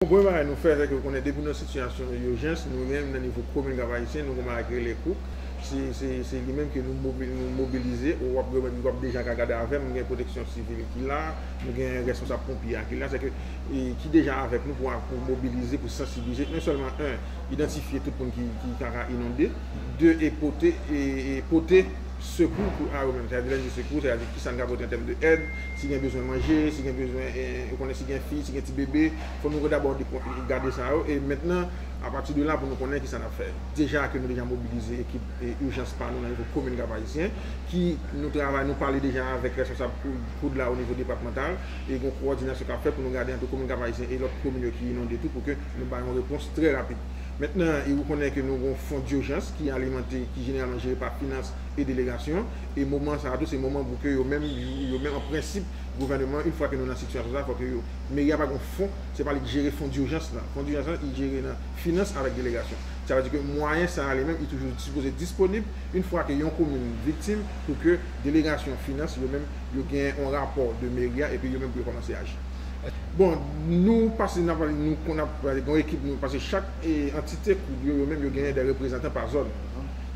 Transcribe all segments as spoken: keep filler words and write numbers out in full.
Bon, premye bagay nou fè, se ke ou konnen depi nan sitiyasyon ijans, nou menm nan nivo komin Kap Ayisyen, nou gen yon bagay ki rele kouk. Se, se, se li menm ke nou mobi-, nou mobilize. W ap, w ap deja ka gade avè m, nou gen pwoteksyon sivil ki la, nou gen responsab ponpye a ki la, se ke, e, ki deja avèk nou pou, pou mobilize, pou sansibilize, non sèlman, en, idantifye tout moun ki, ki ka, ka inonde, de, e pote, e, e pote sekou pou a yo menm. Sètadi lè n di sekou, sètadi kisa n ka pote an tèm de èd, si gen bezwen manje, si gen bezwen, e, ou konnen si gen fi, si gen ti bebe, fò nou dabò de-, gade sa yo. E mentnan, apati de la, pou nou konnen kisa n ap fè. Deja ke nou deja mobilize ekip, e, ijans pa nou nan nivo komin Kap Ayisyen, ki nou travay, nou pale deja avèk responsab kou-, koud la o nivo depatmantal, e gen kowòdinasyon k ap fèt pou nou gade ant komin Kap Ayisyen e lòt komin yo ki inonde tou, pou ke nou bay yon repons trè rapid. Mentnan, e ou konnen ke nou gen yon fon dijans ki alimante, ki jeneralman jere pa finans e delegasyon. E moman sa a tou, se moman pou ke yo menm, yo menm an prensip, gouvènman, yon fwa ke nou nan sitiyasyon sa, fò ke yo, meri a pa gen yon fon, se pa li ki jere fon dijans lan. Fon dijans lan, li jere nan finans avèk delegasyon. Sa vle di ke mwayen sa a li menm, li toujou sipoze disponib yon fwa ke yon komin viktim pou ke delegasyon finans, yo menm, yo gen yon rapò de meri a, epi yo menm pou yo kòmanse aji. Bon, nou pase, n ap, nou, n ap gen yon ekip, nou pase chak, e, antite koud yo, yo menm, yo genyen de reprezantan pa zòn.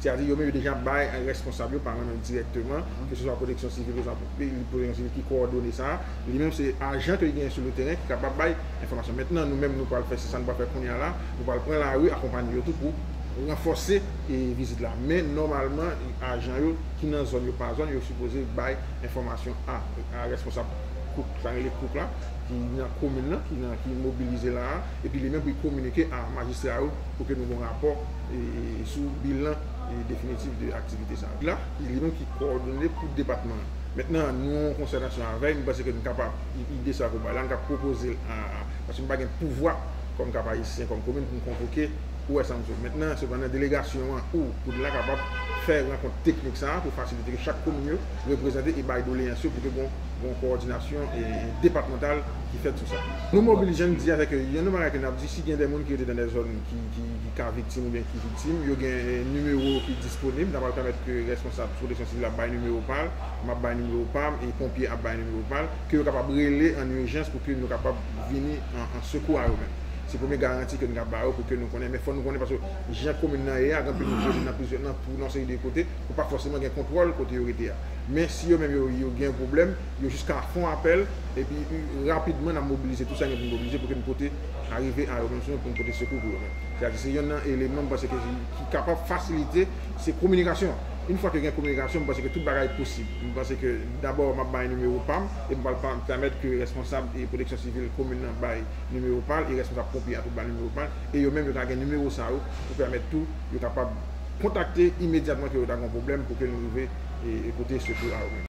Sètadi yo menm, yo deja bay responsab yo pa mwen menm dirèkteman, ke se swa pwoteksyon sivil, ke se swa pwoteksyon sivil ki kowòdone sa. Li menm, se ajan ke li genyen sou le teren ki kapab bay enfòmasyon. Mentnan, nou menm, nou pral fè, se sa nou pral fè kounye a la, nou pral pran lari, akonpanye yo tou pou ranfòse, e, vizit la. Men, nòmalman, ajan yo ki nan zòn yo pa zòn, yo sipoze bay enfòmasyon a, a responsab kouk, sa rele kouk la, ki nan komin nan, ki nan, ki mobilize la a, epi li menm pou l kominike a majistra yo pou ke nou gen yon rapò, e, e, sou bilan, e, definitif de aktivite sa a. La, li menm ki kowòdone pou depatman an. Mentnan, nou an konsètasyon avè l, nou panse ke nou kapab, i-, ide sa ke w bay la, nou ka pwopoze l a, a, paske nou pa gen pouvwa kòm Kap Ayisyen, kòm komin, pou nou konvoke ou wè sa m sou. Mentnan, sepandan, delegasyon an ou koud la kapab fè rankont teknik sa a pou fasilite ke chak komin yo reprezante e bay doleyans yo pou ke gon, gon kowòdinasyon, e, e depatmantal ki fèt sou sa. Nou mobilize, jan n di a, se ke youn nan bagay ke n ap di, si gen de moun ki rete nan de zòn ki, ki, ki ka viktim oubyen ki viktim, yo gen, e, nimewo ki disponib, n ap pèmèt ke responsab pwoteksyon sivil ap bay nimewo pa l, m ap bay nimewo pa m, e ponpye ap bay nimewo pa l, ke yo kapab rele an ijans pou ke nou kapab vini an, an sekou a yo menm. Se premye garanti ke nou ka ba yo pou ke nou konnen. Men fò nou konnen, paske jan komin nan ye a, gen anpil moun ki rete nan plizyè, nan, nan yon seri de kote, ou pa fòseman gen kontwòl kote yo rete a. Men si yo menm yo, yo gen yon pwoblèm, yo jis ka fè yon apèl, epi, e, rapidman, n ap mobilize tout sa gen pou n mobilize pou ke n pote, arive a yo menm, pou n pote sekou pou yo menm. Sètadi, se youn nan eleman, m panse ke, ki kapab fasilite, se kominikasyon. Yon fwa ke gen kominikasyon, m panse ke tout bagay posib. M panse ke, dabò, m ap bay nimewo pa m, e m pral pa, pèmèt ke responsab e pwoteksyon sivil komin nan bay nimewo pa l, e responsab ponpye a tou bay nimewo pa l, e yo menm yo ka gen nimewo sa yo pou pèmèt tou yo kapab kontakte imedyatman ke yo ta gen yon pwoblèm pou ke nou rive, e, e pote sekou a yo menm.